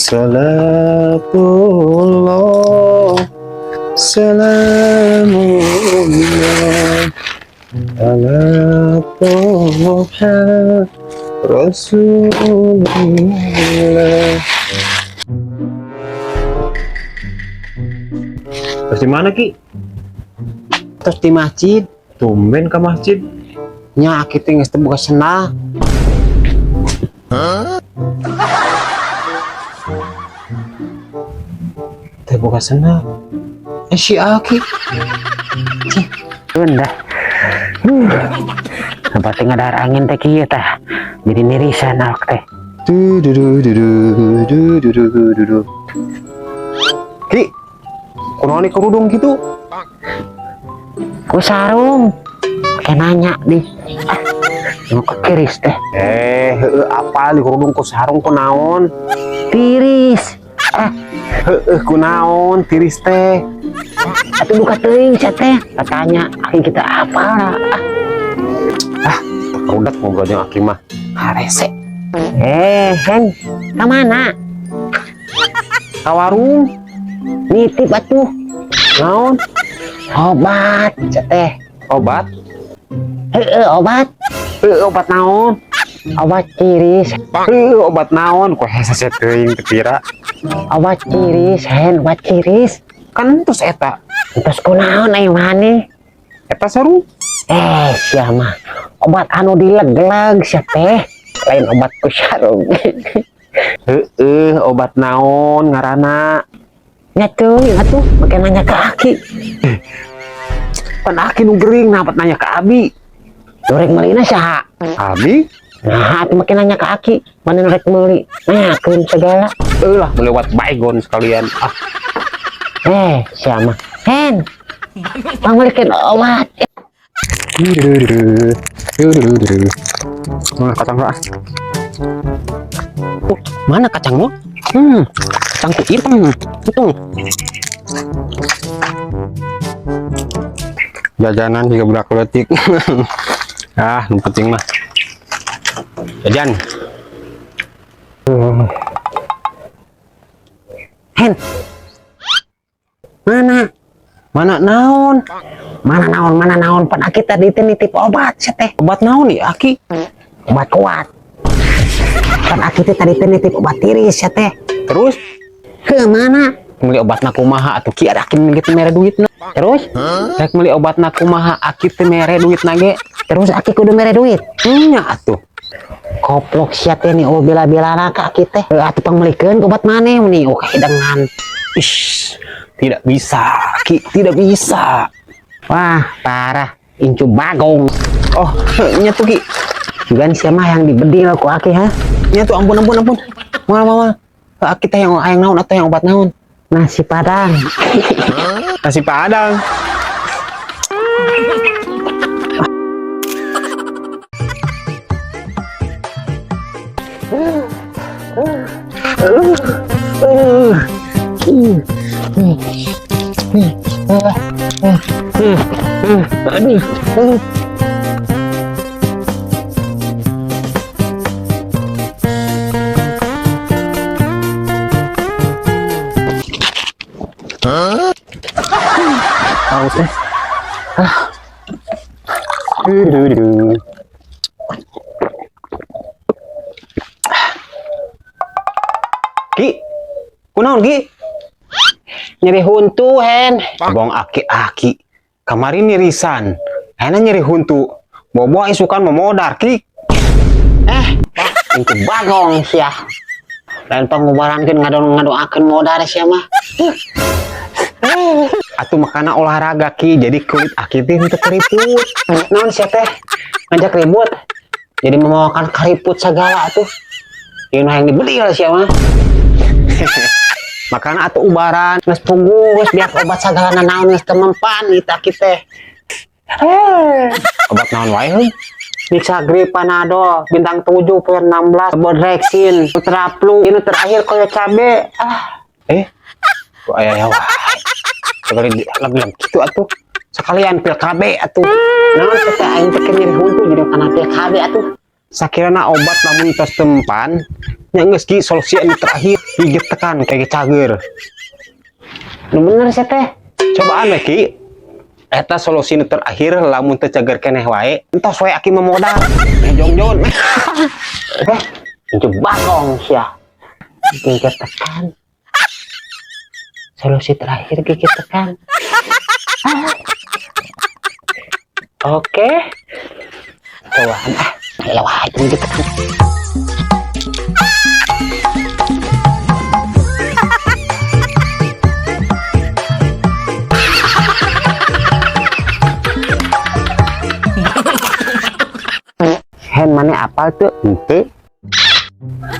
Salatullah, salamullah ala Toha Rasulullah. Terus di mana, Ki? Terus di masjid. Tumben ke masjid. Nya, aki teh geus teu boga sendal. Teu boga sendal. Eh, si Aki. Dah. Tempat ngadar angin teh kieu tah. Jadi nirisan awak teh. Du du du du du du du du du du. Ki, kunaon kerudung gitu? Ku sarung. Pakai nanya di. Ah, mau ke tiris teh. Eh, heueuh, apa di kerudung ku sarung ku naon? Tiris. Ah, Heueuh, ku naon tiris teh? Atuh duka teuing sia teh. Katanya aki kita apa lah. Ah, Ah, udah ngobrol jeung Aki mah. Harese. Eh, Hen, ka mana? Ka warung. Nitip atuh. Naon? Obat sia teh. Obat? Heeh, obat. Heueuh, obat naon? Obat tiris. Heueuh, obat naon? Ku hese sia teuing teu pira. Obat tiris, Hen, obat tiris. Kan terus eta. Terus kunaon ayo maneh? Eta sarung. Eh, sia mah. Obat anu dileg-leg sia teh. Lain obat ku sarung. Heueuh, obat naon ngaranna? Nya teuing atuh, make nanya ke aki. Pan Aki nu gering, naha nanya ke Abi? Nu rek meulina saha? Abi? Nah, atuh make nanya ke aki. Mana nu rek meuli? Nanyakeun segala. Heuh lah, melewat baygon sekalian. Ah, Eh, sia mah. Hen. Pangmeulikeun obat. Mana kacang ah? Mana kacangmu? Kacangku hitam. Itu. Jajanan juga budak leutik. Ah, nu penting mah jajan. Hen. Mana? Mana naon? Mana naon, mana naon? Pan aki tadi teh nitip obat sia teh. Obat naon nih, Aki? Obat kuat. Pan aki teh tadi teh nitip obat tiris sia teh. Terus? Ke mana? Meuli obatna kumaha atuh, Ki? Ada Aki gitu mere duitna. Terus? Rek meuli obatna kumaha, Aki teh mere duitna ge? Terus aki kudu mere duit. Nya atuh. Koplok sia teh nih, oh bela-bela ka aki teh. Heuh, atuh pangmeulikeun obat maneh nih, oh hidangan. Ish, tidak bisa, Ki, tidak bisa. Wah, parah. Incu bagong. Oh, nya tuh, Ki. Juga sia mah yang dibedil ku aki ha. Nya tuh, ampun, ampun, ampun. Moal, moal. Aki teh yang hayang naon atau yang obat naon? Nasi Padang. Nasi Padang. Aduh. Haus eh. Ah. Du, du, du. Ki, kunaon, Ki? Nyeri huntu, Hen. Abang aki-aki. Kamari nirisan. Ayeuna nyeri huntu. Bobo isukan mau modar, Ki. Eh, incu bagong sia. Lain pangubarankeun ngadon ngadoakeun modar sia mah. Atuh makana olahraga, Ki, jadi kulit aki teh henteu keriput. Naon sia teh? Ngajak ribut. Jadi memawakan kariput segala atuh. Ieu nu hayang dibeli lah sia mah. Makana atuh ubaran. Geus puguh, geus biak obat sagala naon geus teu mempan ieu aki teh. Obat naon wae heuh? Mixagrip, Panadol, bintang 7, per 16, Bodrexin, Ultraplu, ini terakhir koyo cabe. Ah, Eh, kok aya ya wae. Sekali lagi gitu atuh. Sekalian pil KB atuh. Naon sia teh, aing teh keur nyeri huntu jadi kana pil KB atuh. Sakirana obat lamun tos tempan nya geus, Ki, solusi anu terakhir. Gigit tekan kayak cager. Nu bener sia teh. Cobaan we, Ki. Eta solusi nu terakhir, lamun teu cager keneh wae, entos we aki memodal. Jongjon. Eh, itu bagong sia. Gigit tekan. Solusi terakhir gigit tekan. Ah. Oke. Cobaan ah. Ya wah, itu gigit tekan. Hen, mana apal tuh? Henteu.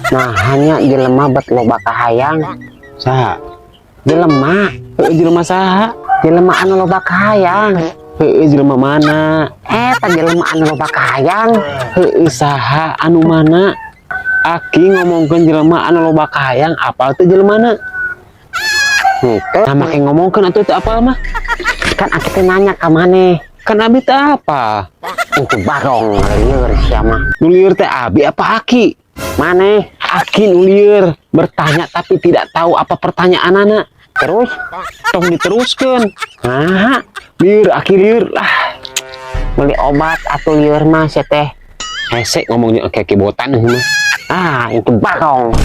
Nah, hanya jelema bet loba kahayang. Saha? Jelema. Heueuh, jelema saha? Jelema anu loba kahayang. Heueuh, jelema mana? Eta jelema anu loba kahayang. Heueuh, saha anu mana? Aki ngomongkeun jelema anu loba kahayang, apal teu jelemana? Henteu. Nah, make ngomongkeun atuh teu apal mah. Kan aki teh nanya ka maneh. Kan abi teu apa? Itu bagong lieur sia mah. Nu lieur teh abi apa aki? Maneh. Aki nu lieur bertanya tapi tidak tahu apa pertanyaan anak. Terus? Tong diteruskeun. Nah, Lieur, aki lieur lah. Beli obat atau lieur mah sia teh. Hese ngomongnya kayak kibotan mah. Ah, itu bagong.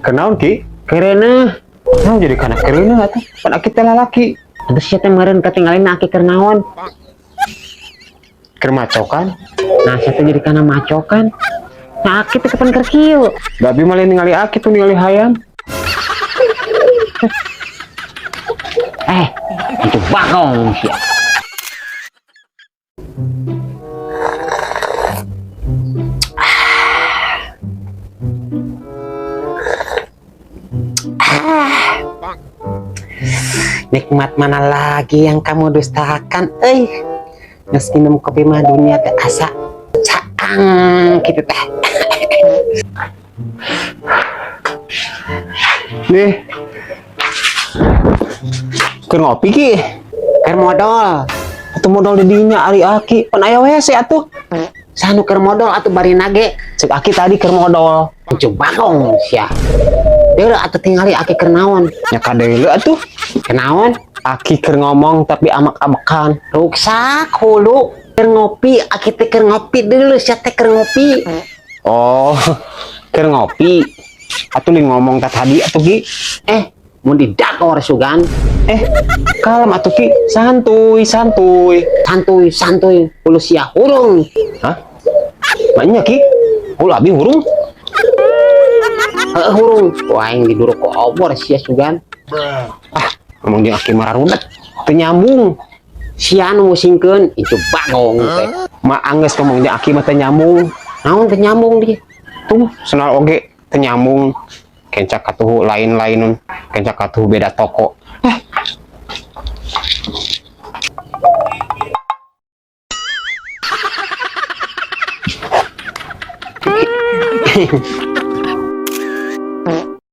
Kenaon, Ki? Kereneh. Naon jadi kana kereneh atuh? Pan aki teh lalaki. Terus sia teh meureun katinggalin aki keur naon? Keur macokan. Nah, sia teh jadi kana macokan. Nah, aki teh kapan keur kieu? Da abi mah lain ningali aki tuh, ningali hayam. Eh, itu bagong sia. Nikmat mana lagi yang kamu dustakan, eh? Geus minum kopi mah dunia teh asa caang gitu teh. Nih. Keur ngopi, Ki? Keur modol. Atuh modol di dinya ari aki. Pan aya WC atuh. Saha nu keur modol atuh bari nage? Cek aki tadi keur modol. Itu bagong sia. Deuleu atuh tingali aki keur naon? Nya kadeuleu atuh. Keur naon? Aki keur ngomong tapi amak-amakan. Ruksak hulu. Keur ngopi, aki teh keur ngopi deuleu sia teh keur ngopi. Oh, keur ngopi. Atuh li ngomong ka tadi atuh, Ki. Eh, mun didakor sugan. Eh, kalem atuh, Ki. Santuy, santuy. Santuy, santuy. Hulu sia hurung. Hah? Maknya, Ki? Hulu abi hurung? Heeh, hurung. Wah, aing diduruk ku obor sia sugan. Ah, ngomong jeung aki mah rudet. Teu nyambung. Sia nu musingkeun itu bagong teh. Ma anggeus ngomong jeung aki mah teu nyambung. Naon teu nyambung dia? Tuh, senal oge teu nyambung. Kencak katuhu lain-lainun, kencak katuhu beda toko. Eh.